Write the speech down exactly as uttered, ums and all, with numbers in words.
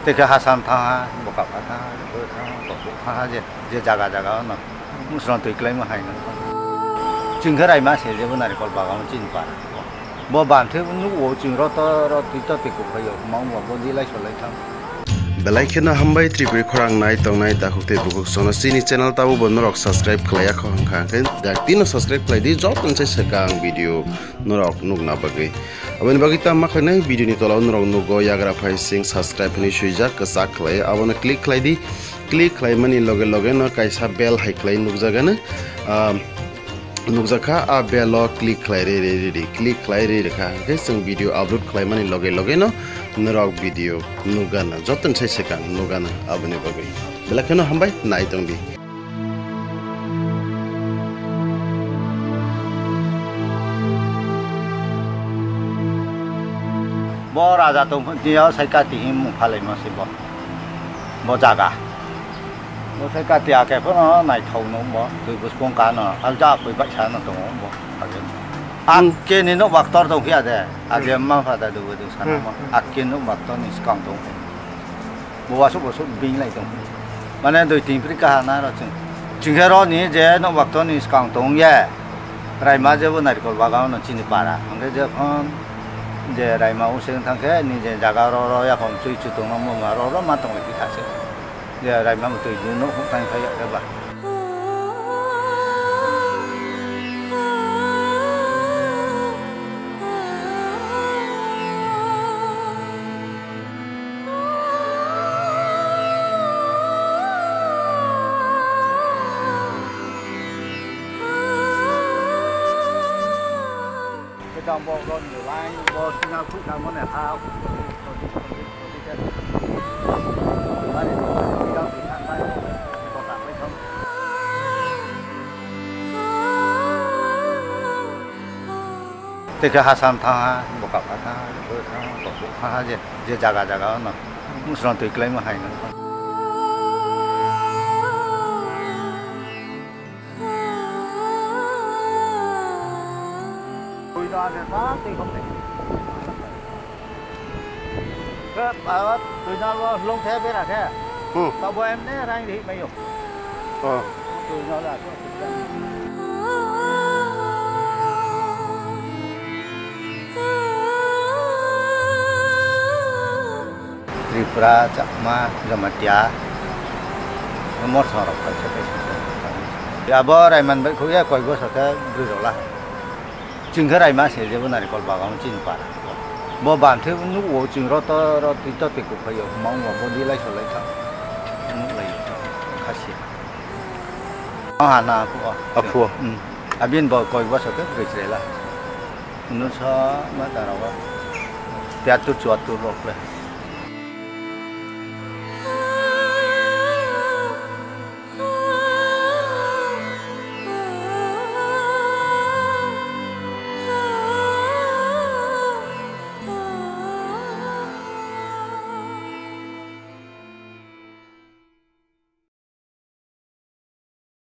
Tei khe Hasam thangha, Bokapha thangha, Rikoi thangha, Kokbuk thangha, je, je jaga jaga ono musrong twi klaima hai nang. Chwng khe Raima se jebo narikol bagan chini para. Bo banthe nuk o chwng roto rot twi to twi kok phaio, mang bo bo dilai solai thang. Belai kheno hambai Tripuri khorang nai tongnai takhuk tei bukhuk sono chini channel tabo bo norok subscribe khlaiya kho hwnkha hwnkhe dak tino subscribe khlai di, joto ni sai swkang video norok nukna bagwi. Aboni bagwi tamo khlainai video ni tola o norok nugo yagra phai sing subscribe hinwi swijak kwchak khlai abono click khlai di, click khlaimani loge loge no kaisa bell hai khlai nukjagano, ah, nukjakha, ah bell o click khlai re re re di, click khlai re re kha hwnkhe chwng video upload khlaimani loge loge no norok video nukgana, joto ni sai swkang nukgana aboni bagwi. Belai kheno hambai nai tong di. Bo raja tongphuru twi o sai kati himung phalaima se bo, bo jaga. Bo sai kati ake phano naithok no bo twi buskung kano alja koi baisa no tongo bo. Ake. Hmm. Akke ni nok baktor tong phiya de. Ake hmm. Ma pha da dubu du sana hmm. Mo. Hmm. Akke nok baktor ni skang tong. Bo wasuk wasuk bing lai tong. Mane dui tin prik kaha na ro chwng. Chwng khe ro ni je nok baktor ni skang tong ye. Raima je bo narikol bagan no chini para. Hwnkhe je phon je Raima useng thang khe ni je jaga ro ro ya phon chui chu tong no mo ma ro ro ma tong lai kha se. Je Raima mo twi du nok huk thang phai ya ba. Kedam bo ron ni line bo sina phuka mone ha. Tei khe Hasam thangha, Bokapha thangha, Rikoi thangha, Kokbuk thangha, je, je jaga jaga ono musrong twi klaima hai nang. Twi no ase sa twi khok de. Ke, ah, twi no lo hlong the bera khe. Hmm. Tabo em ne rang ri mayo. Oh. Twi no la. Tripura, Chakma, Jamatia, Morsong rok kaisa kaisa. Abo Raiman bai khuya koi bosor khe bwrwi rok la. Chwng khe Raima se jebo narikol bagan chini para. Bo banthe nuk o chwng roto rot twi to twi kok phaio, mang bo bo dilai solai kha. Nuk lai kha si. Aha na aku. Aku. Hmm. Abin bo koi bosor khe bwrwi chwrai la. Unusa ma darok. Tiatur chuatur rok le.